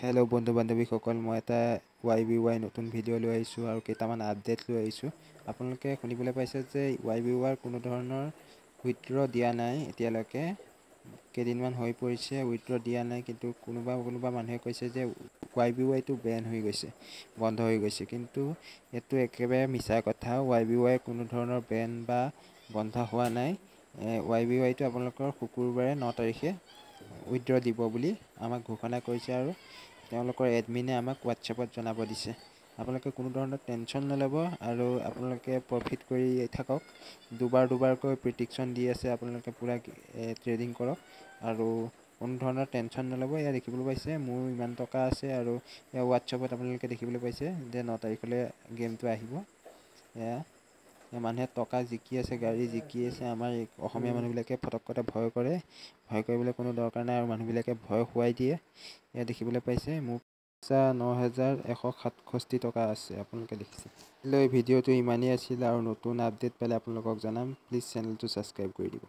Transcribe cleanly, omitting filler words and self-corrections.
Hello' বন্ধু বান্ধৱীসকল, মই এটা ৱাই বি ৱাই নতুন ভিডিঅ' লৈ আহিছোঁ আৰু কেইটামান আপডেট লৈ আহিছোঁ। আপোনালোকে শুনিবলৈ পাইছে যে ৱাই বি ৱাইৰ কোনো ধৰণৰ উইথড্ৰ দিয়া নাই এতিয়ালৈকে। কেইদিনমান হৈ পৰিছে, উইথড্ৰ দিয়া নাই। কিন্তু কোনোবা কোনোবা মানুহে কৈছে যে ৱাই বি ৱাইটো বেন হৈ গৈছে, বন্ধ হৈ গৈছে। কিন্তু এইটো একেবাৰে মিছা কথা। ৱাই বি ৱাই কোনো ধৰণৰ বেন বা বন্ধ হোৱা নাই। ৱাই বি ৱাইটো আপোনালোকৰ শুকুৰবাৰে 9 তাৰিখে উইথড্ৰ দিব বুলি আমাক ঘোষণা কৰিছে আৰু তেওঁলোকৰ এডমিনে আমাক হোৱাটছএপত জনাব দিছে। আপোনালোকে কোনো ধৰণৰ টেনশ্যন নল'ব আৰু আপোনালোকে প্ৰফিট কৰি থাকক। দুবাৰ দুবাৰকৈ প্ৰিডিকশ্যন দি আছে, আপোনালোকে পূৰা ট্ৰেডিং কৰক আৰু কোনো ধৰণৰ টেনশ্যন নল'ব। এয়া দেখিবলৈ পাইছে, মোৰ ইমান টকা আছে আৰু এয়া হোৱাটছএপত আপোনালোকে দেখিবলৈ পাইছে যে 9 তাৰিখলৈ গেমটো আহিব। এয়া মানুহে টকা জিকি আছে, গাড়ী জিকি আছে। আমাৰ অসমীয়া মানুহবিলাকে ফটকতে ভয় কৰে। ভয় কৰিবলৈ কোনো দৰকাৰ নাই আৰু মানুহবিলাকে ভয় খুৱাই দিয়ে। এয়া দেখিবলৈ পাইছে, মোৰ 9167 টকা আছে, আপোনালোকে দেখিছে। লৈ ভিডিঅ'টো ইমানেই আছিল আৰু নতুন আপডেট পালে আপোনালোকক জনাম। প্লিজ চেনেলটো ছাবস্ক্ৰাইব কৰি দিব।